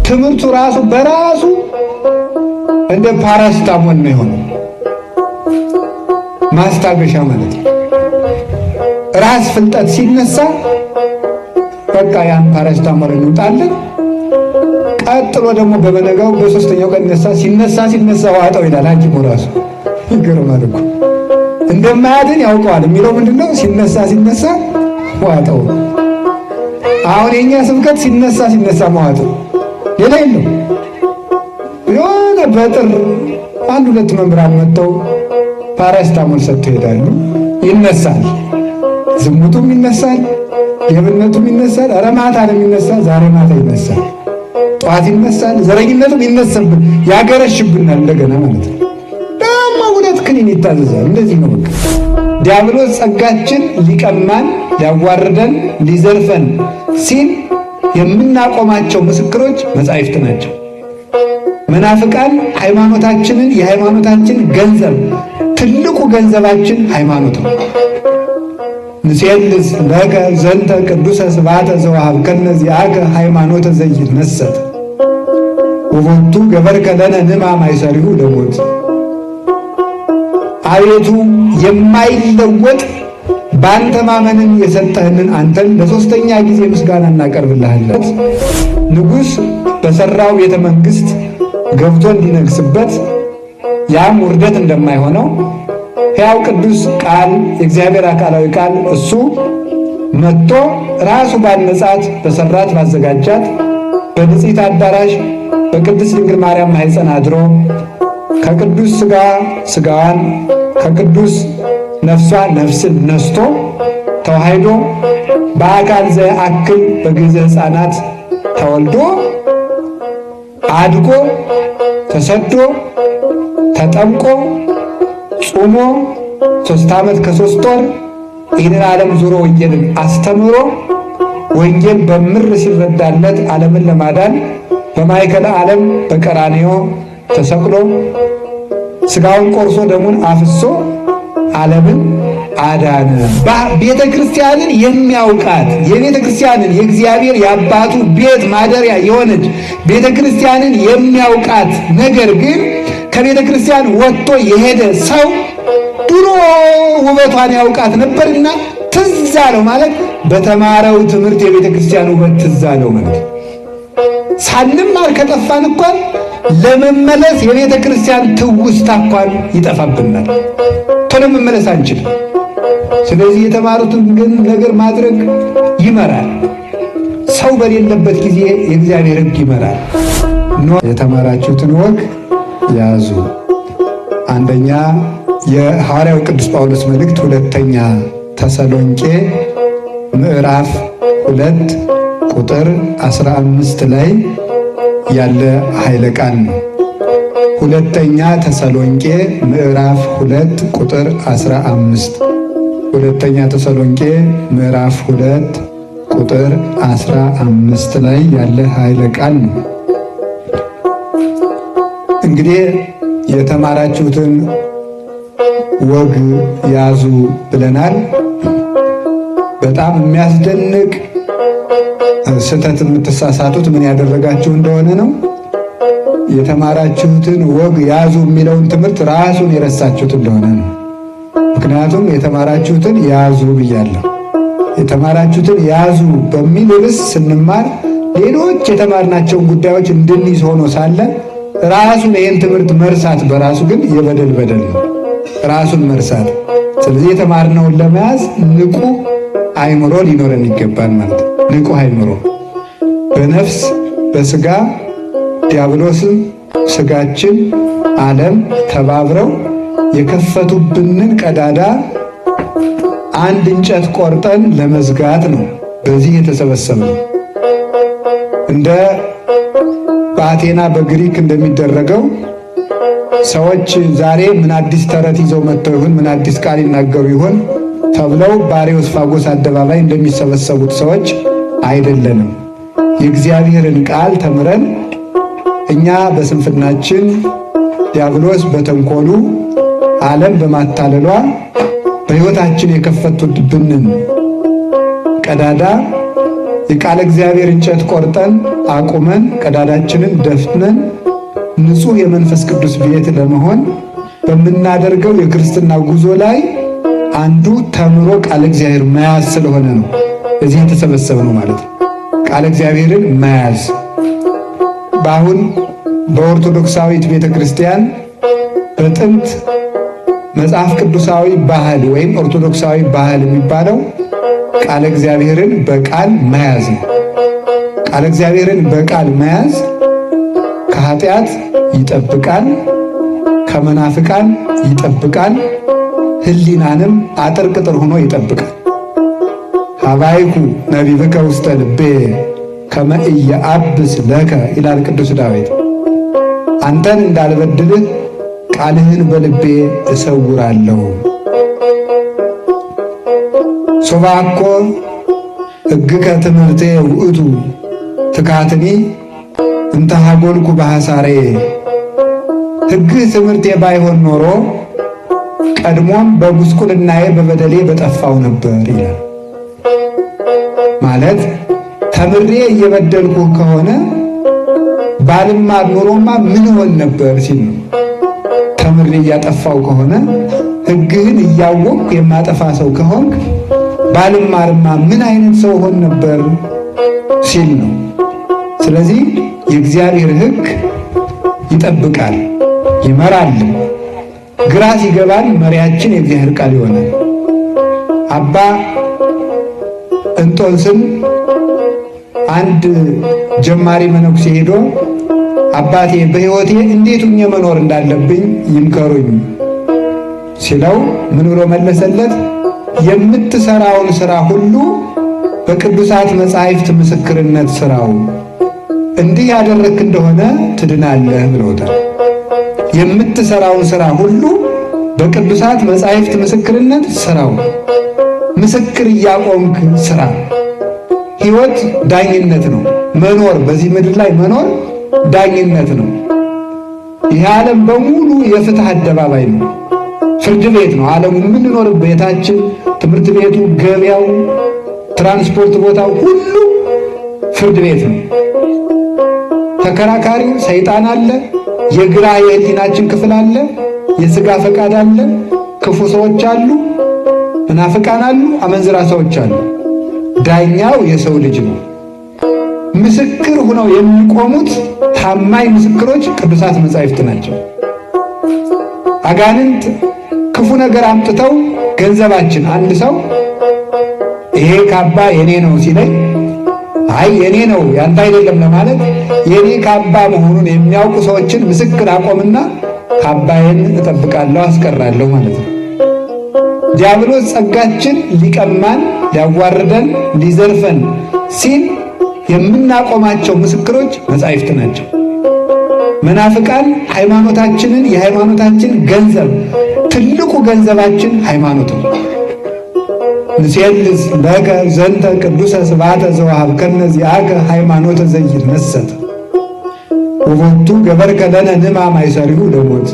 ትምህርቱ ራሱ በራሱ እንደ ፓራስታሞል ነው የሆነው፣ ማስታገሻ ማለት ነው። ራስ ፍልጠት ሲነሳ በቃ ያን ፓራስታሞል እንውጣለን። ቀጥሎ ደግሞ በበነጋው በሶስተኛው ቀን ይነሳ ሲነሳ ሲነሳ ዋጠው ይላል ሐኪሙ ራሱ። ይገርማል እኮ እንደማያድን ያውቀዋል። የሚለው ምንድነው? ሲነሳ ሲነሳ ዋጠው። አሁን የኛ ስብከት ሲነሳ ሲነሳ መዋጠው፣ ሌላ የለው። የሆነ በጥር አንድ ሁለት መምህራን መጥተው ፓራስታሞል ሰጥተው ይሄዳሉ። ይነሳል፣ ዝሙቱም ይነሳል፣ ሌብነቱም ይነሳል። ኧረ ማታ ነው የሚነሳ፣ ዛሬ ማታ ይነሳል፣ ጠዋት ይነሳል፣ ዘረኝነቱም ይነሳብን ያገረሽብናል እንደገና ማለት ነው። ደግሞ ሁለት ክኒን ይታዘዛል። እንደዚህ ነው በቃ። ዲያብሎስ ጸጋችን ሊቀማን፣ ሊያዋርደን፣ ሊዘርፈን ሲል የምናቆማቸው ምስክሮች መጻሕፍት ናቸው። መናፍቃን ሃይማኖታችንን፣ የሃይማኖታችን ገንዘብ፣ ትልቁ ገንዘባችን ሃይማኖት ነው። ንሴልስ ለከ ዘንተ ቅዱሰ ስብሐተ ዘወሀብከነ ዚአከ ሃይማኖተ ዘይትነሰት ወቦቱ ገበርከ ለነ ንማ ማይሰሪሁ ለሞት። አቤቱ የማይለወጥ በአንተ ማመንን የሰጠህንን አንተን ለሶስተኛ ጊዜ ምስጋና እናቀርብልሃለን። ንጉሥ በሰራው ቤተ መንግሥት ገብቶ እንዲነግስበት ያም ውርደት እንደማይሆነው፣ ሕያው ቅዱስ ቃል፣ የእግዚአብሔር አካላዊ ቃል እሱ መጥቶ ራሱ ባነጻት፣ በሰራት፣ ባዘጋጃት በንጽሕት አዳራሽ በቅድስት ድንግል ማርያም ማኅፀን አድሮ ከቅዱስ ሥጋ ሥጋዋን ከቅዱስ ነፍሷ ነፍስን ነስቶ ተዋሂዶ በአካል ዘአክል በግዕዘ ሕፃናት ተወልዶ አድጎ ተሰዶ ተጠምቆ ጾሞ 3 ዓመት ከ3 ወር ይህንን ዓለም ዙሮ ወንጌልን አስተምሮ፣ ወንጌል በምር ሲረዳለት ዓለምን ለማዳን በማእከለ ዓለም በቀራንዮ ተሰቅሎ ስጋውን ቆርሶ ደሙን አፍሶ ዓለምን አዳነ። ቤተ ክርስቲያንን የሚያውቃት፣ የቤተ ክርስቲያንን የእግዚአብሔር የአባቱ ቤት ማደሪያ የሆነች ቤተ ክርስቲያንን የሚያውቃት፣ ነገር ግን ከቤተ ክርስቲያን ወጥቶ የሄደ ሰው ድሮ ውበቷን ያውቃት ነበርና ትዝ አለው ማለት በተማረው ትምህርት የቤተ ክርስቲያን ውበት ትዝ አለው ማለት። ሳንማር ከጠፋን እንኳን ለመመለስ የቤተ ክርስቲያን ትውስታ እንኳን ይጠፋብናል። ቶሎ መመለስ አንችልም። ስለዚህ የተማሩትን ግን ነገር ማድረግ ይመራል። ሰው በሌለበት ጊዜ የእግዚአብሔር ሕግ ይመራል። የተማራችሁትን ወግ ያዙ። አንደኛ የሐዋርያው ቅዱስ ጳውሎስ መልእክት ሁለተኛ ተሰሎንቄ ምዕራፍ 2 ቁጥር 15 ላይ ያለ ኃይለ ቃል ነው። ሁለተኛ ተሰሎንቄ ምዕራፍ 2 ቁጥር 15፣ ሁለተኛ ተሰሎንቄ ምዕራፍ 2 ቁጥር 15 ላይ ያለ ኃይለ ቃል ነው። እንግዲህ የተማራችሁትን ወግ ያዙ ብለናል። በጣም የሚያስደንቅ ስህተት የምትሳሳቱት ምን ያደረጋችሁ እንደሆነ ነው። የተማራችሁትን ወግ ያዙ የሚለውን ትምህርት ራሱን የረሳችሁት እንደሆነ ነው። ምክንያቱም የተማራችሁትን ያዙ ብያለሁ። የተማራችሁትን ያዙ በሚል ርዕስ ስንማር ሌሎች የተማርናቸውን ጉዳዮች እንድንይዝ ሆኖ ሳለ ራሱን ይህን ትምህርት መርሳት በራሱ ግን የበደል በደል ነው፣ ራሱን መርሳት። ስለዚህ የተማርነውን ለመያዝ ንቁ አእምሮ ሊኖረን ይገባል ማለት ነው። ንቁ አእምሮ በነፍስ በስጋ ዲያብሎስም ስጋችን ዓለም ተባብረው የከፈቱብንን ቀዳዳ አንድ እንጨት ቆርጠን ለመዝጋት ነው በዚህ የተሰበሰብነው። እንደ በአቴና በግሪክ እንደሚደረገው ሰዎች ዛሬ ምን አዲስ ተረት ይዘው መጥተው ይሆን፣ ምን አዲስ ቃል ይናገሩ ይሆን ተብለው በአርዮስፋጎስ አደባባይ እንደሚሰበሰቡት ሰዎች አይደለንም። የእግዚአብሔርን ቃል ተምረን እኛ በስንፍናችን፣ ዲያብሎስ በተንኮሉ፣ ዓለም በማታለሏ በሕይወታችን የከፈቱብንን ቀዳዳ የቃለ እግዚአብሔር እንጨት ቆርጠን አቁመን ቀዳዳችንን ደፍነን ንጹሕ የመንፈስ ቅዱስ ቤት ለመሆን በምናደርገው የክርስትና ጉዞ ላይ አንዱ ተምሮ ቃለ እግዚአብሔር መያዝ ስለሆነ ነው እዚህ የተሰበሰብነው ማለት ነው። ቃለ እግዚአብሔርን መያዝ በአሁን በኦርቶዶክሳዊት ቤተ ክርስቲያን በጥንት መጽሐፍ ቅዱሳዊ ባህል ወይም ኦርቶዶክሳዊ ባህል የሚባለው ቃለ እግዚአብሔርን በቃል መያዝ ነው። ቃለ እግዚአብሔርን በቃል መያዝ ከኃጢአት ይጠብቃል፣ ከመናፍቃን ይጠብቃል፣ ሕሊናንም አጥር ቅጥር ሆኖ ይጠብቃል። ሀባይኩ ነቢብከ ውስተ ልቤ ከመ ኢየአብስ ለከ ይላል ቅዱስ ዳዊት። አንተን እንዳልበድልህ ቃልህን በልቤ እሰውራለሁ። ሶባኮ ሕግከ ትምህርቴ ውእቱ ትካትኒ እንተ ሀጎልኩ በሐሳሬ። ሕግህ ትምህርቴ ባይሆን ኖሮ ቀድሞም በጉስቁልናዬ በበደሌ በጠፋው ነበር ይላል። ማለት ተምሬ እየበደልኩ ከሆነ ባልማር ኖሮማ ምን ሆን ነበር ሲል ነው። ተምሬ እያጠፋው ከሆነ፣ ሕግህን እያወቅኩ የማጠፋ ሰው ከሆንክ ባልማርማ ምን አይነት ሰው ሆን ነበር ሲል ነው። ስለዚህ የእግዚአብሔር ሕግ ይጠብቃል፣ ይመራል። ግራ ሲገባን መሪያችን የእግዚአብሔር ቃል ይሆናል። አባ እንጦንስን አንድ ጀማሪ መነኩሴ ሄዶ አባቴ በሕይወቴ እንዴት ሁኜ መኖር እንዳለብኝ ይምከሩኝ ሲለው ምን ብሎ መለሰለት? የምትሰራውን ስራ ሁሉ በቅዱሳት መጻሕፍት ምስክርነት ስራው፣ እንዲህ ያደረግክ እንደሆነ ትድናለህ ብለውታል። የምትሰራውን ስራ ሁሉ በቅዱሳት መጻሕፍት ምስክርነት ስራው። ምስክር እያቆምክ ስራ። ሕይወት ዳኝነት ነው። መኖር፣ በዚህ ምድር ላይ መኖር ዳኝነት ነው። ይህ ዓለም በሙሉ የፍትህ አደባባይ ነው፣ ፍርድ ቤት ነው። ዓለሙ የምንኖርበት ቤታችን፣ ትምህርት ቤቱ፣ ገበያው፣ ትራንስፖርት ቦታው ሁሉ ፍርድ ቤት ነው። ተከራካሪው ሰይጣን አለ፣ የግራ የህሊናችን ክፍል አለ፣ የስጋ ፈቃድ አለ፣ ክፉ ሰዎች አሉ፣ መናፍቃን አሉ፣ አመንዝራ ሰዎች አሉ። ዳኛው የሰው ልጅ ነው። ምስክር ሆነው የሚቆሙት ታማኝ ምስክሮች ቅዱሳት መጻሕፍት ናቸው። አጋንንት ክፉ ነገር አምጥተው ገንዘባችን፣ አንድ ሰው ይሄ ካባ የኔ ነው ሲለኝ አይ የኔ ነው ያንተ አይደለም ለማለት የኔ ካባ መሆኑን የሚያውቁ ሰዎችን ምስክር አቆምና ካባዬን እጠብቃለሁ፣ አስቀራለሁ ማለት ነው። ዲያብሎስ ጸጋችን ሊቀማን፣ ሊያዋርደን፣ ሊዘርፈን ሲል የምናቆማቸው ምስክሮች መጻሕፍት ናቸው። መናፍቃን ሃይማኖታችንን፣ የሃይማኖታችን ገንዘብ፣ ትልቁ ገንዘባችን ሃይማኖት ነው። ንሴልስ ለከ ዘንተ ቅዱሰ ስብሐተ ዘወሀብከነ ዚአከ ሃይማኖተ ዘይትመሰጥ ወቦቱ ገበርከ ለነ ንማ ማይሰሪሁ ለሞት።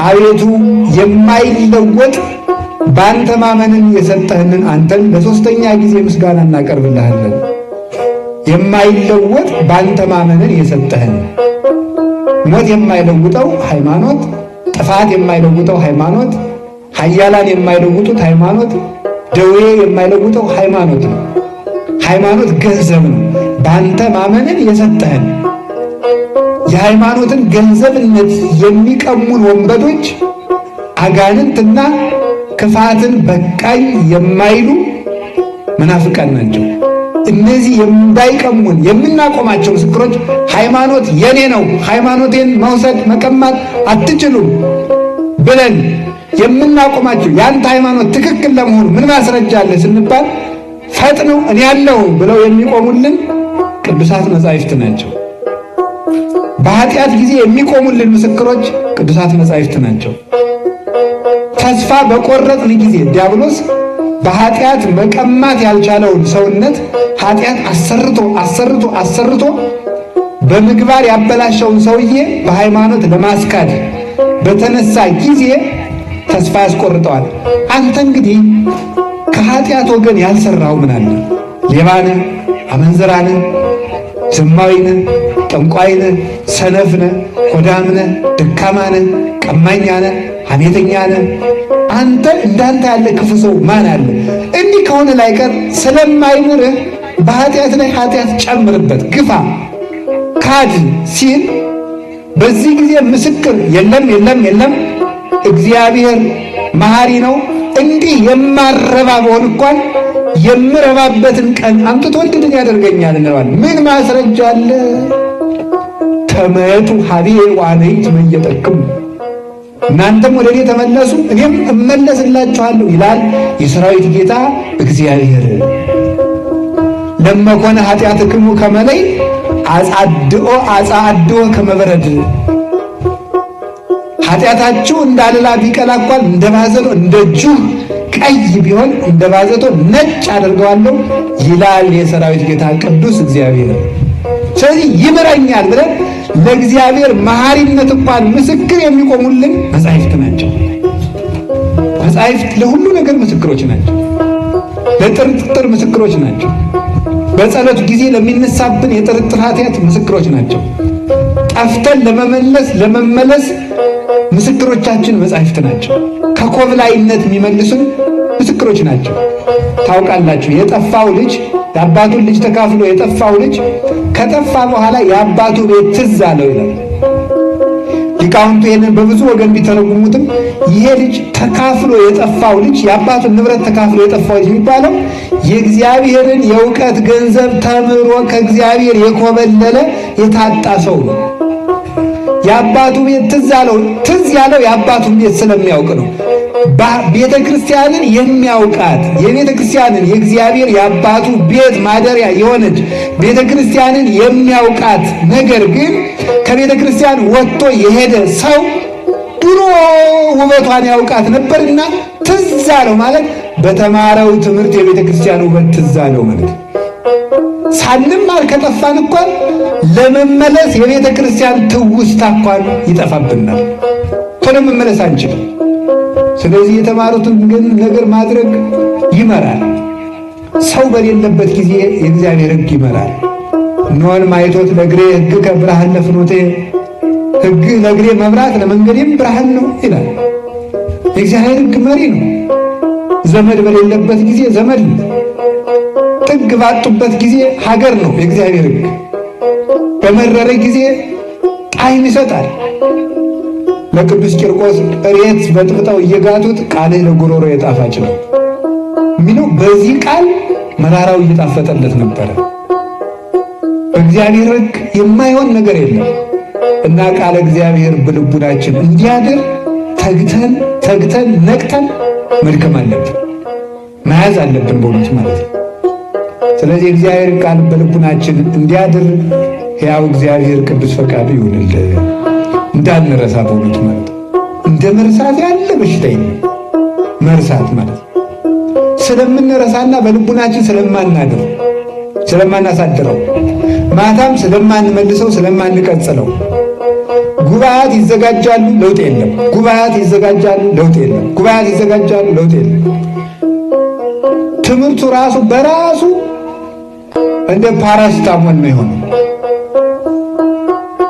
አቤቱ የማይለወጥ በአንተ ማመንን የሰጠህንን አንተን ለሶስተኛ ጊዜ ምስጋና እናቀርብልሃለን። የማይለወጥ በአንተ ማመንን የሰጠህን፣ ሞት የማይለውጠው ሃይማኖት፣ ጥፋት የማይለውጠው ሃይማኖት፣ ኃያላን የማይለውጡት ሃይማኖት፣ ደዌ የማይለውጠው ሃይማኖት ነው። ሃይማኖት ገንዘብ ነው። በአንተ ማመንን የሰጠህን፣ የሃይማኖትን ገንዘብነት የሚቀሙን ወንበዶች አጋንንትና ክፋትን በቃኝ የማይሉ መናፍቃን ናቸው። እነዚህ እንዳይቀሙን የምናቆማቸው ምስክሮች ሃይማኖት የኔ ነው፣ ሃይማኖቴን መውሰድ መቀማት አትችሉም ብለን የምናቆማቸው፣ ያንተ ሃይማኖት ትክክል ለመሆኑ ምን ማስረጃ አለ ስንባል ፈጥነው እኔ ያለው ብለው የሚቆሙልን ቅዱሳት መጻሕፍት ናቸው። በኃጢአት ጊዜ የሚቆሙልን ምስክሮች ቅዱሳት መጻሕፍት ናቸው። ተስፋ በቆረጥን ጊዜ ዲያብሎስ በኃጢአት መቀማት ያልቻለውን ሰውነት ኃጢአት አሰርቶ አሰርቶ አሰርቶ በምግባር ያበላሸውን ሰውዬ በሃይማኖት ለማስካድ በተነሳ ጊዜ ተስፋ ያስቆርጠዋል። አንተ እንግዲህ ከኃጢአት ወገን ያልሰራው ምን አለ? ሌባ ነህ፣ አመንዝራ ነህ፣ ዘማዊ ነህ፣ ጠንቋይ ነህ፣ ሰነፍ ነህ፣ ሆዳም ነህ፣ ደካማ ነህ፣ ቀማኛ ነህ፣ ሐሜተኛ ነህ። አንተ እንዳንተ ያለ ክፉ ሰው ማን አለ? እንዲህ ከሆነ ላይቀር ስለማይምርህ በኃጢአት ላይ ኃጢአት ጨምርበት፣ ግፋ፣ ካድ ሲል በዚህ ጊዜ ምስክር የለም የለም የለም፣ እግዚአብሔር መሐሪ ነው። እንዲህ የማረባ በሆን እንኳን የምረባበትን ቀን አምጥቶ እንድድን ያደርገኛል እንለዋለን። ምን ማስረጃ አለ? ተመቱ ሀቤ ዋነይት መየጠክሙ፣ እናንተም ወደ እኔ ተመለሱ እኔም እመለስላችኋለሁ ይላል የሰራዊት ጌታ እግዚአብሔር። ለመኮነ ኃጢአትክሙ ከመለይ አጻድኦ አጻድኦ ከመበረድ፣ ኃጢአታችሁ እንዳለላ ቢቀላ እንኳን እንደ ባዘቶ እንደ ጁህ ቀይ ቢሆን እንደ ባዘቶ ነጭ አደርገዋለሁ ይላል የሰራዊት ጌታ ቅዱስ እግዚአብሔር። ስለዚህ ይምረኛል ብለን ለእግዚአብሔር መሐሪነት እንኳን ምስክር የሚቆሙልን መጻሕፍት ናቸው። መጻሕፍት ለሁሉ ነገር ምስክሮች ናቸው። ለጥርጥር ምስክሮች ናቸው። በጸሎት ጊዜ ለሚነሳብን የጥርጥር ኃጢአት ምስክሮች ናቸው። ጠፍተን ለመመለስ ለመመለስ ምስክሮቻችን መጻሕፍት ናቸው። ከኮብላይነት የሚመልሱን ምስክሮች ናቸው። ታውቃላችሁ፣ የጠፋው ልጅ የአባቱን ልጅ ተካፍሎ የጠፋው ልጅ ከጠፋ በኋላ የአባቱ ቤት ትዝ አለው ይላል። ሊቃውንቱ ይህንን በብዙ ወገን ቢተረጉሙትም ይሄ ልጅ ተካፍሎ የጠፋው ልጅ፣ የአባቱን ንብረት ተካፍሎ የጠፋው ልጅ የሚባለው የእግዚአብሔርን የእውቀት ገንዘብ ተምሮ ከእግዚአብሔር የኮበለለ የታጣ ሰው ነው። የአባቱ ቤት ትዝ አለው። ትዝ ያለው የአባቱን ቤት ስለሚያውቅ ነው። ቤተ ክርስቲያንን የሚያውቃት፣ የቤተ ክርስቲያንን የእግዚአብሔር የአባቱ ቤት ማደሪያ የሆነች ቤተ ክርስቲያንን የሚያውቃት፣ ነገር ግን ከቤተ ክርስቲያን ወጥቶ የሄደ ሰው ድሮ ውበቷን ያውቃት ነበርና ትዝ አለው ማለት በተማረው ትምህርት የቤተ ክርስቲያን ውበት ትዝ አለው ማለት ነው። ሳንማር ከጠፋን እንኳን ለመመለስ የቤተ ክርስቲያን ትውስታ እንኳን ይጠፋብናል። ቶሎ መመለስ አንችልም። ስለዚህ የተማሩትን ግን ነገር ማድረግ ይመራል። ሰው በሌለበት ጊዜ የእግዚአብሔር ሕግ ይመራል። እነሆን ማይቶት ለእግሬ ሕግከ ብርሃን ለፍኖቴ፣ ሕግህ ለእግሬ መብራት ለመንገዴም ብርሃን ነው ይላል። የእግዚአብሔር ሕግ መሪ ነው። ዘመድ በሌለበት ጊዜ ዘመድ ነው። ጥግ ባጡበት ጊዜ ሀገር ነው የእግዚአብሔር ሕግ። በመረረ ጊዜ ጣዕም ይሰጣል። ለቅዱስ ቂርቆስ እሬት በጥብጠው እየጋቱት ቃልህ ለጉሮሮ የጣፋጭ ነው የሚለው፣ በዚህ ቃል መራራው እየጣፈጠለት ነበረ። በእግዚአብሔር ሕግ የማይሆን ነገር የለም እና ቃለ እግዚአብሔር በልቡናችን እንዲያድር ተግተን ተግተን ነቅተን መድከም አለብን፣ መያዝ አለብን በእውነቱ ማለት ነው። ስለዚህ እግዚአብሔር ቃል በልቡናችን እንዲያድር ሕያው እግዚአብሔር ቅዱስ ፈቃዱ ይሁንልን፣ እንዳንረሳ በእውነቱ ማለት ነው። እንደ መርሳት ያለ በሽታ የለም። መርሳት ማለት ነው። ስለምንረሳና በልቡናችን ስለማናድር፣ ስለማናሳድረው፣ ማታም ስለማንመልሰው፣ ስለማንቀጽለው ጉባኤያት ይዘጋጃሉ፣ ለውጥ የለም። ጉባኤያት ይዘጋጃሉ፣ ለውጥ የለም። ጉባኤያት ይዘጋጃሉ፣ ለውጥ የለም። ትምህርቱ ራሱ በራሱ እንደ ፓራሲታሞል ነው የሆነው፣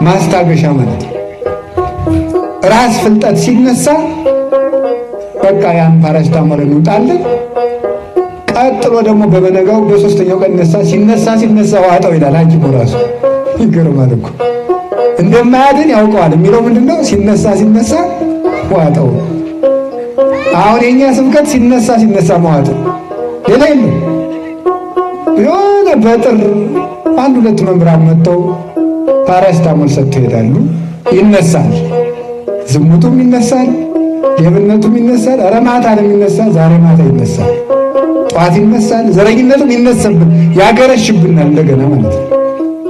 ማስታገሻ ማለት ነው። ራስ ፍልጠት ሲነሳ በቃ ያን ፓራሲታሞል እንውጣለን። ቀጥሎ ደግሞ በበነጋው በሶስተኛው ቀን ይነሳ፣ ሲነሳ ሲነሳ ዋጠው ይላል ሐኪሙ ራሱ። ይገርማል እኮ፣ እንደማያድን ያውቀዋል። የሚለው ምንድነው? ሲነሳ ሲነሳ ዋጠው። አሁን የኛ ስብከት ሲነሳ ሲነሳ መዋጥ፣ ሌላ የለም። የሆነ በጥር አንድ ሁለት መምህራን መጥተው ፓራሲታሞል ሰጥተው ይሄዳሉ። ይነሳል፣ ዝሙቱም ይነሳል፣ ሌብነቱም ይነሳል። ኧረ ማታ ነው የሚነሳ፣ ዛሬ ማታ ይነሳል፣ ጠዋት ይነሳል፣ ዘረኝነቱም ይነሳብን፣ ያገረሽብናል እንደገና ማለት ነው።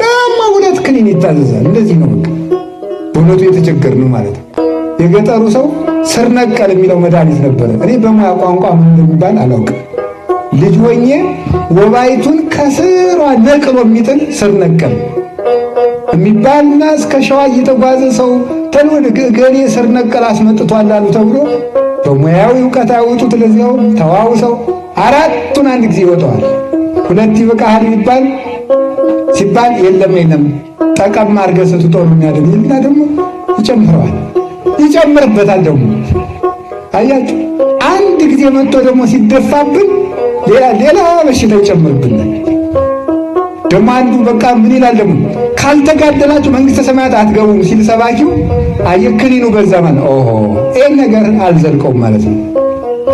ደግሞ ሁለት ክኒን ይታዘዛል። እንደዚህ ነው በቃ በእውነቱ የተቸገርነው ማለት ነው። የገጠሩ ሰው ስር ነቀል የሚለው መድኃኒት ነበረ። እኔ በሙያ ቋንቋ ምን እንደሚባል አላውቅም። ልጅ ሆኜ ወባይቱን ከስሯ ነቅሎ የሚጥል ስር ነቀል የሚባልና እስከ ሸዋ እየተጓዘ ሰው ተልወድ ገሌ ስር ነቀል አስመጥቷል አሉ ተብሎ በሙያዊ እውቀት ያወጡት ለዚያው ተዋውሰው አራቱን አንድ ጊዜ ይወጣዋል። ሁለት ይበቃሃል ይባል ሲባል የለም የለም ጠቀም አድርገህ ስትጦር የሚያድን ይልና ደግሞ ይጨምረዋል፣ ይጨምርበታል። ደግሞ አያችሁ፣ አንድ ጊዜ መጥቶ ደግሞ ሲደፋብን ሌላ ሌላ በሽታ ይጨምርብናል። ደግሞ አንዱ በቃ ምን ይላል ደግሞ ካልተጋደላችሁ መንግስተ ሰማያት አትገቡም ሲል ሰባኪው፣ አየህ ክኒኑ በዛ ማለት ኦሆ ይሄን ነገር አልዘልቀውም ማለት ነው።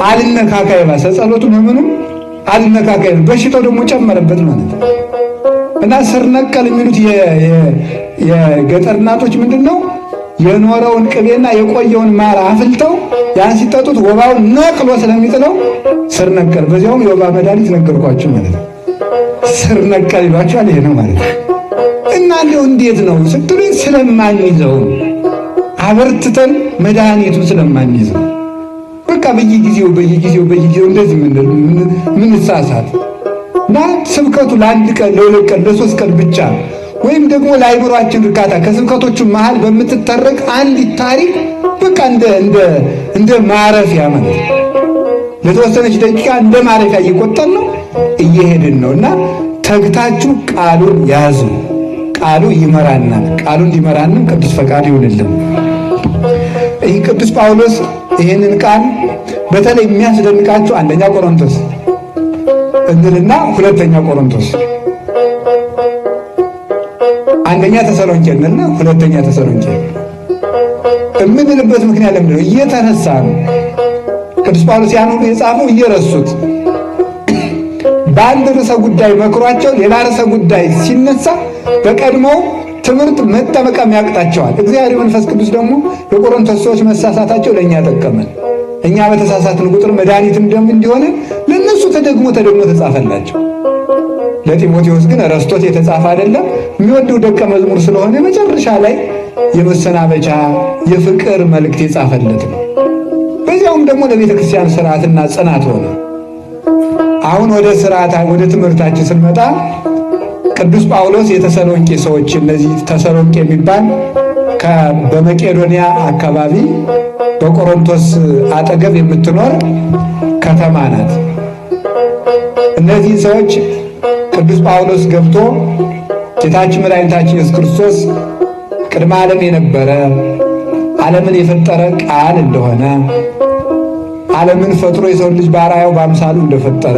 አልነካካ የባሰ ጸሎቱ ምኑም አልነካካ፣ በሽታው ደግሞ ጨመረበት ማለት ነው። እና ስር ነቀል የሚሉት የገጠር እናቶች ምንድን ነው የኖረውን ቅቤና የቆየውን ማር አፍልተው ያን ሲጠጡት ወባውን ነቅሎ ስለሚጥለው ስር ነቀል። በዚያውም የወባ መድኃኒት ነገርኳችሁ ማለት ነው። ስር ነቀል ይሏቸዋል። ይሄ ነው ማለት ነው። እና እንደው እንዴት ነው ስትሉኝ ስለማንይዘው አበርትተን መድኃኒቱን ስለማንይዘው በቃ በየጊዜው በየጊዜው በየጊዜው እንደዚህ ምንሳሳት እና ስብከቱ ለአንድ ቀን፣ ለሁለት ቀን፣ ለሶስት ቀን ብቻ ወይም ደግሞ ለአይምሯችን እርካታ ከስብከቶቹ መሃል በምትተረክ አንዲት ታሪክ በቃ እንደ እንደ እንደ ማረፊያ ማለት ነው። ለተወሰነች ደቂቃ እንደ ማረፊያ እየቆጠር ነው እየሄድን ነው። እና ተግታችሁ ቃሉን ያዙ። ቃሉ ይመራናል። ቃሉ እንዲመራንም ቅዱስ ፈቃድ ይሁንልን። ይህ ቅዱስ ጳውሎስ ይህንን ቃል በተለይ የሚያስደንቃችሁ አንደኛ ቆሮንቶስ እንልና ሁለተኛ ቆሮንቶስ፣ አንደኛ ተሰሎንቄ እንልና ሁለተኛ ተሰሎንቄ የምንልበት ምክንያት ለምንድን ነው? እየተረሳ ነው። ቅዱስ ጳውሎስ ያን ሁሉ የጻፈው እየረሱት በአንድ ርዕሰ ጉዳይ መክሯቸው ሌላ ርዕሰ ጉዳይ ሲነሳ በቀድሞ ትምህርት መጠመቀም ያቅጣቸዋል። እግዚአብሔር መንፈስ ቅዱስ ደግሞ የቆሮንቶስ ሰዎች መሳሳታቸው ለእኛ ጠቀመን። እኛ በተሳሳትን ቁጥር መድኃኒትም ደም እንዲሆነ ለእነሱ ተደግሞ ተደግሞ ተጻፈላቸው። ለጢሞቴዎስ ግን ረስቶት የተጻፈ አይደለም። የሚወደው ደቀ መዝሙር ስለሆነ መጨረሻ ላይ የመሰናበቻ የፍቅር መልእክት የጻፈለት ነው። በዚያውም ደግሞ ለቤተ ክርስቲያን ስርዓትና ጽናት ሆነ። አሁን ወደ ስርዓት ወደ ትምህርታችን ስንመጣ ቅዱስ ጳውሎስ የተሰሎንቄ ሰዎች፣ እነዚህ ተሰሎንቄ የሚባል በመቄዶንያ አካባቢ በቆሮንቶስ አጠገብ የምትኖር ከተማ ናት። እነዚህ ሰዎች ቅዱስ ጳውሎስ ገብቶ ጌታችን መድኃኒታችን ኢየሱስ ክርስቶስ ቅድመ ዓለም የነበረ ዓለምን የፈጠረ ቃል እንደሆነ፣ ዓለምን ፈጥሮ የሰው ልጅ በአርአያው በአምሳሉ እንደፈጠረ፣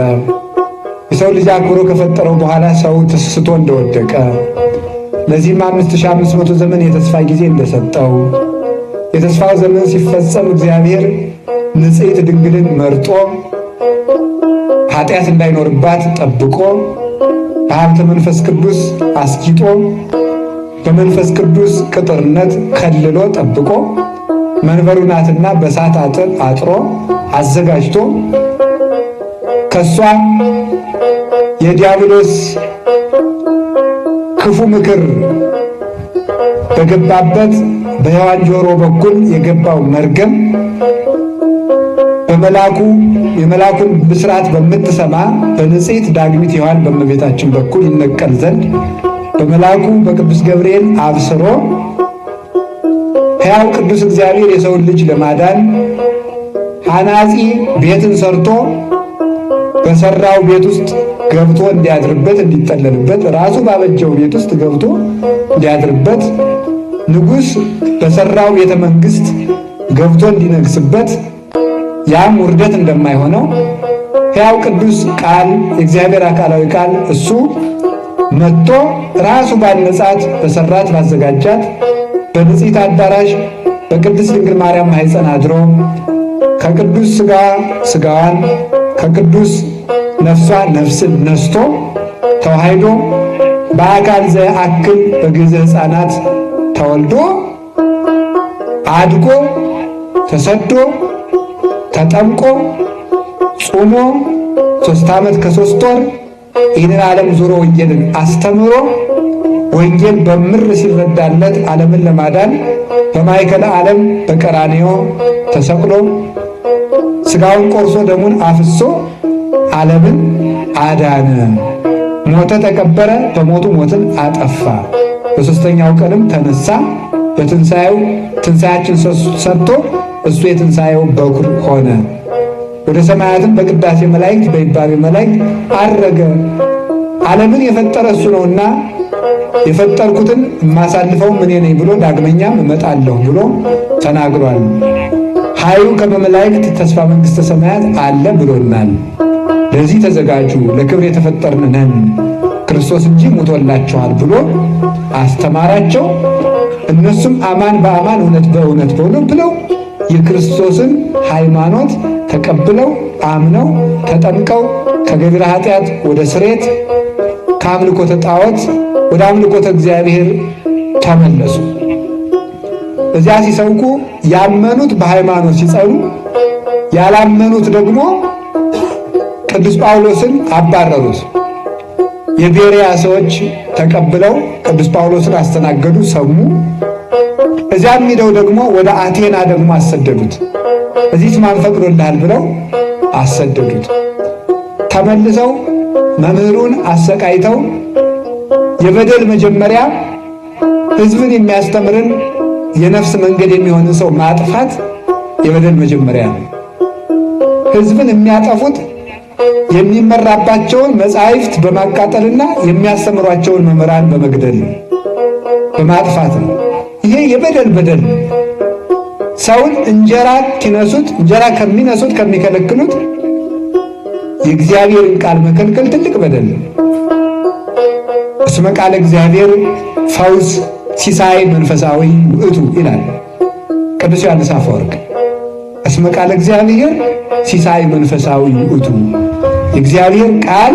የሰው ልጅ አክብሮ ከፈጠረው በኋላ ሰው ተስቶ እንደወደቀ፣ ለዚህም 5500 ዘመን የተስፋ ጊዜ እንደሰጠው፣ የተስፋው ዘመን ሲፈጸም እግዚአብሔር ንጽሕት ድንግልን መርጦ ኃጢአት እንዳይኖርባት ጠብቆ በሀብተ መንፈስ ቅዱስ አስጊጦ በመንፈስ ቅዱስ ቅጥርነት ከልሎ ጠብቆ መንበሩ ናትና በሳት አጥር አጥሮ አዘጋጅቶ ከሷ የዲያብሎስ ክፉ ምክር በገባበት በሔዋን ጆሮ በኩል የገባው መርገም በመላኩ የመላኩን ብስራት በምትሰማ በንጽሕት ዳግሚት ሔዋን በእመቤታችን በኩል ይነቀል ዘንድ በመላኩ በቅዱስ ገብርኤል አብስሮ፣ ሕያው ቅዱስ እግዚአብሔር የሰውን ልጅ ለማዳን ሐናጺ ቤትን ሰርቶ በሰራው ቤት ውስጥ ገብቶ እንዲያድርበት እንዲጠለልበት፣ ራሱ ባበጀው ቤት ውስጥ ገብቶ እንዲያድርበት፣ ንጉሥ በሰራው ቤተ መንግሥት ገብቶ እንዲነግስበት ያም ውርደት እንደማይሆነው፣ ሕያው ቅዱስ ቃል የእግዚአብሔር አካላዊ ቃል እሱ መጥቶ ራሱ ባነጻት በሰራት ባዘጋጃት በንጽሕት አዳራሽ በቅድስት ድንግል ማርያም ማኅፀን አድሮ ከቅዱስ ሥጋ ሥጋዋን ከቅዱስ ነፍሷ ነፍስን ነስቶ ተዋሂዶ በአካል ዘአክል በግዕዝ ሕፃናት ተወልዶ አድጎ ተሰዶ ተጠምቆ ጾሞ 3 ዓመት ከ3 ወር ይህንን ዓለም ዞሮ ወንጌልን አስተምሮ ወንጌል በምር ሲረዳለት ዓለምን ለማዳን በማዕከለ ዓለም በቀራንዮ ተሰቅሎ ሥጋውን ቆርሶ ደሙን አፍሶ ዓለምን አዳነ። ሞተ፣ ተቀበረ፣ በሞቱ ሞትን አጠፋ። በሦስተኛው ቀንም ተነሳ። በትንሣኤው ትንሣያችን ሰጥቶ እሱ የትንሣኤው በኩር ሆነ። ወደ ሰማያትም በቅዳሴ መላእክት በይባቤ መላእክት አረገ። ዓለምን የፈጠረ እሱ ነውና የፈጠርኩትን የማሳልፈው እኔ ነኝ ብሎ ዳግመኛም እመጣለሁ ብሎ ተናግሯል። ኃይሉ ከመ መላእክት ተስፋ መንግሥተ ሰማያት አለ ብሎናል። ለዚህ ተዘጋጁ፣ ለክብር የተፈጠርን ነን፣ ክርስቶስ እንጂ ሙቶላችኋል ብሎ አስተማራቸው። እነሱም አማን በአማን እውነት በእውነት በእውነት ብለው የክርስቶስን ሃይማኖት ተቀብለው አምነው ተጠምቀው ከገቢረ ኃጢአት ወደ ስርየት፣ ከአምልኮተ ጣዖት ወደ አምልኮተ እግዚአብሔር ተመለሱ። እዚያ ሲሰብኩ ያመኑት በሃይማኖት ሲጸኑ፣ ያላመኑት ደግሞ ቅዱስ ጳውሎስን አባረሩት። የቤሪያ ሰዎች ተቀብለው ቅዱስ ጳውሎስን አስተናገዱ፣ ሰሙ። እዚያም ሂደው ደግሞ ወደ አቴና ደግሞ አሰደዱት። እዚህ ማን ፈቅዶልሃል ብለው አሰደዱት። ተመልሰው መምህሩን አሰቃይተው የበደል መጀመሪያ ሕዝብን የሚያስተምርን የነፍስ መንገድ የሚሆንን ሰው ማጥፋት የበደል መጀመሪያ ነው። ሕዝብን የሚያጠፉት የሚመራባቸውን መጻሕፍት በማቃጠልና የሚያስተምሯቸውን መምህራን በመግደል ነው፣ በማጥፋት ነው። ይሄ የበደል በደል ነው። ሰውን እንጀራ ኪነሱት እንጀራ ከሚነሱት ከሚከለክሉት የእግዚአብሔርን ቃል መከልከል ትልቅ በደል ነው። እስመ ቃለ እግዚአብሔር ፈውስ ሲሳይ መንፈሳዊ ውእቱ ይላል ቅዱስ ዮሐንስ አፈወርቅ። እስመ ቃለ እግዚአብሔር ሲሳይ መንፈሳዊ ውእቱ፣ የእግዚአብሔር ቃል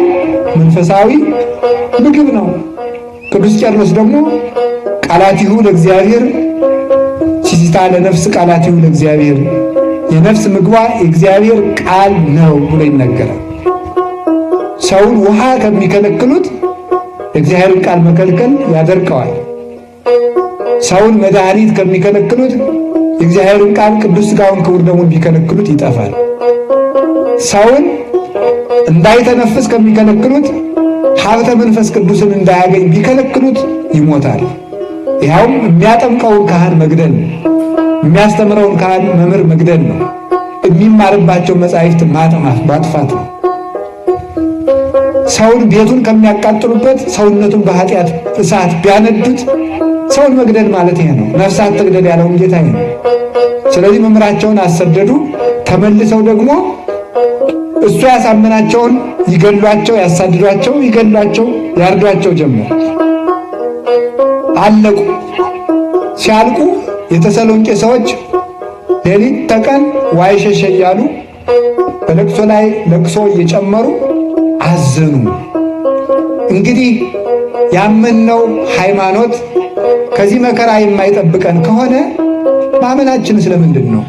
መንፈሳዊ ምግብ ነው። ቅዱስ ቄርሎስ ደግሞ ቃላቲሁ ለእግዚአብሔር ሲሲታ ለነፍስ፣ ቃላቲሁ ለእግዚአብሔር የነፍስ ምግቧ የእግዚአብሔር ቃል ነው ብሎ ይነገራል። ሰውን ውሃ ከሚከለክሉት የእግዚአብሔርን ቃል መከልከል ያደርቀዋል። ሰውን መድኃኒት ከሚከለክሉት የእግዚአብሔርን ቃል ቅዱስ ሥጋውን ክቡር ደሙን ቢከለክሉት ይጠፋል። ሰውን እንዳይተነፍስ ከሚከለክሉት ሀብተ መንፈስ ቅዱስን እንዳያገኝ ቢከለክሉት ይሞታል። ይኸውም የሚያጠምቀውን ካህን መግደል ነው። የሚያስተምረውን ካህን መምህር መግደል ነው። የሚማርባቸው መጻሕፍት ማጥፋት ነው። ሰውን ቤቱን ከሚያቃጥሉበት ሰውነቱን በኃጢአት እሳት ቢያነዱት ሰውን መግደል ማለት ይሄ ነው። ነፍሳት ትግደል ያለውን ጌታ ይሄ ነው። ስለዚህ መምህራቸውን አሰደዱ። ተመልሰው ደግሞ እሱ ያሳመናቸውን ይገሏቸው፣ ያሳድዷቸው፣ ይገሏቸው፣ ያርዷቸው ጀመር። አለቁ። ሲያልቁ የተሰሎንቄ ሰዎች ሌሊት ተቀን ዋይ ሸሸ እያሉ በለቅሶ ላይ ለቅሶ እየጨመሩ አዘኑ። እንግዲህ ያመንነው ሃይማኖት ከዚህ መከራ የማይጠብቀን ከሆነ ማመናችን ስለምንድን ነው?